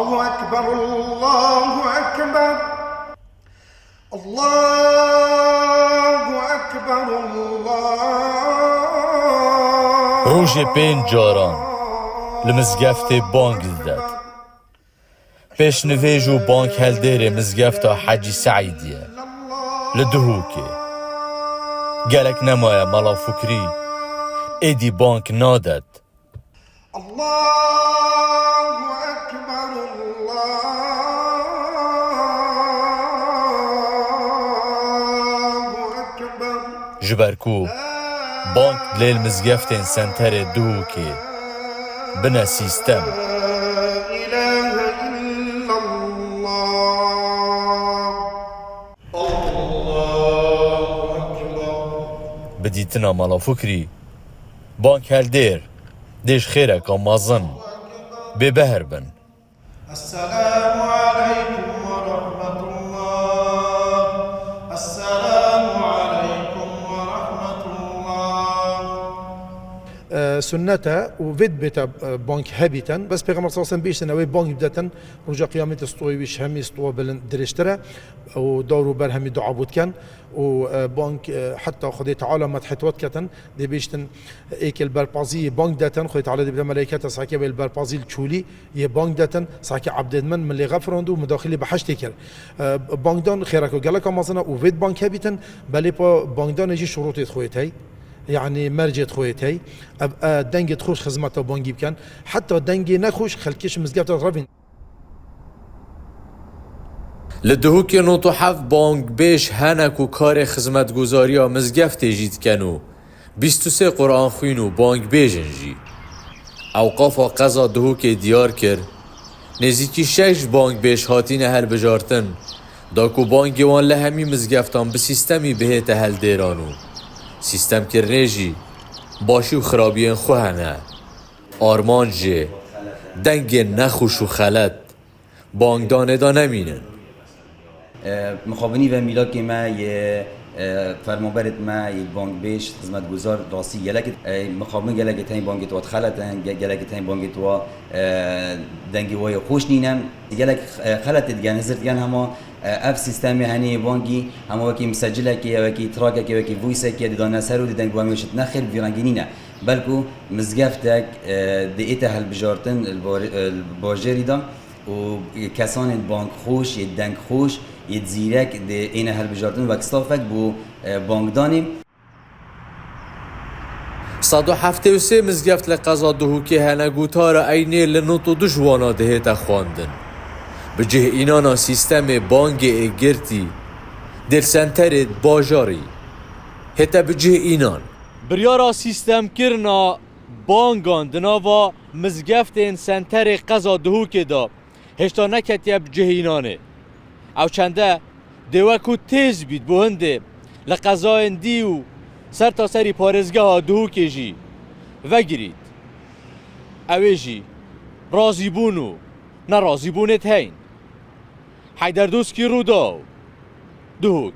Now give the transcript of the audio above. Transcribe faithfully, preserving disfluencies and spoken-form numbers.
الله أكبر، الله أكبر، الله أكبر، الله. Rojê pênc caran li mizgeftê bang didet. Pêşnivêj û bangheldêrê mizgefta Hecî Seîdî ye. Li Duhokê. Gelek nemaye Mela Fukrî êdî bang nadet. الله أكبر، الله أكبر. Ji ber ku bang dilê li mizgeftên senterê Duhokê bine sîstem. لا إله إلا الله. الله أكبر. Bi dîtina Mela Fukrî, bangheldêr dê ji xêreka mezin bêbehr bin. السلام عليكم ورحمة الله. السلام عليكم ورحمة الله. E, sunnet e û vê dibête, e, bang hebîtin. Bes Pêxember sallallahu aleyhi ve sellem bihiştin, ew ê bang bidetin, roja qiyametê stoyê wî ji hemî stowa bilind dirêjtir e û dawr û ber hemî dua bû dikin û, e, bang, e, heta Xwedê Teala medhê wê diketin, dê bihiştin, êkê li berpazî yê bang detin, Xwedê Teala dê bide meleyketa sake wê li berpazî li çûlî yê bang detin, sake ebdê min, min lê xefirand û min daxilî behiştê kir. E, bangdan xêreka geleka mezin e û vê bang hebîtin, belê pa bangdanê jî şurutê xwe yê tey. Yanî mercê xwe yê tey. Ev, e, dengê xweş xizmeta bangî bikin. Heta dengê nexweş xelkê ji mizgefta revîn. Li Duhokê nod û heft bangbêj hene ku karê xizmetguzariya mizgeftê jî dikin û bîst û sê Quranxwîn û bangbêj in jî. Ewqafa qeza Duhokê diyar kir, nêzîkî şeş bangbêj hatine hilbijartin, da ku bangê wan li hemî mizgeftan bi sîstemî bihête hildêran û sîstemkirinê jî başî û xirabiyên xwe hene. Armanc jê dengên nexweş û xelet bangdanê de nemînin. E, mixabinî ve mîlakê me yê, e, fermanberêt me yê bangbêj, xizmetguzar rastî gelek, e, mixabin gelekê tên bangê wa xelet in, ge-, gelekê tên bangê wa, e, dengê wa yê xweş nîne. Gelek, e, xeletê digen, hizir digen hema, e, ev sîstemê henê yê bangî hema wekî misecilekê ye, wekî trakekê, wekî voîsekê didane ser û dê deng bi wemê şit. Ne xêr bi vî rengî nîne. Belku mizgeftek, e, dê ête hilbijartin li bar-, e, li bajêrî de û kesanên bangxweş, yê dengxweş, yê zîrek dê êne hilbijartin wek stafek bo, e, bangdanê. Sed û heftê û sê mizgeft li qeza Duhokê hene, gotara eynê li nod û du ji wana dihête xwendin. Bi cih înana sîstemê bangê ê girtî, dê li senterê bajarî hête bi cih înan. Biryara sîstemkirina bangan di nava mizgeftên senterê qeza Duhokê de hêşta neketiye bi cih înanê. Ew çende dê wekû têz bît bo hindê li qezayên dî û sertaserî parêzgeha Duhokê jî vegirît. Ew ê jî razîbûn û nerazîbûnêt heyn. Heyder Doskî, Rûdaw, Duhok.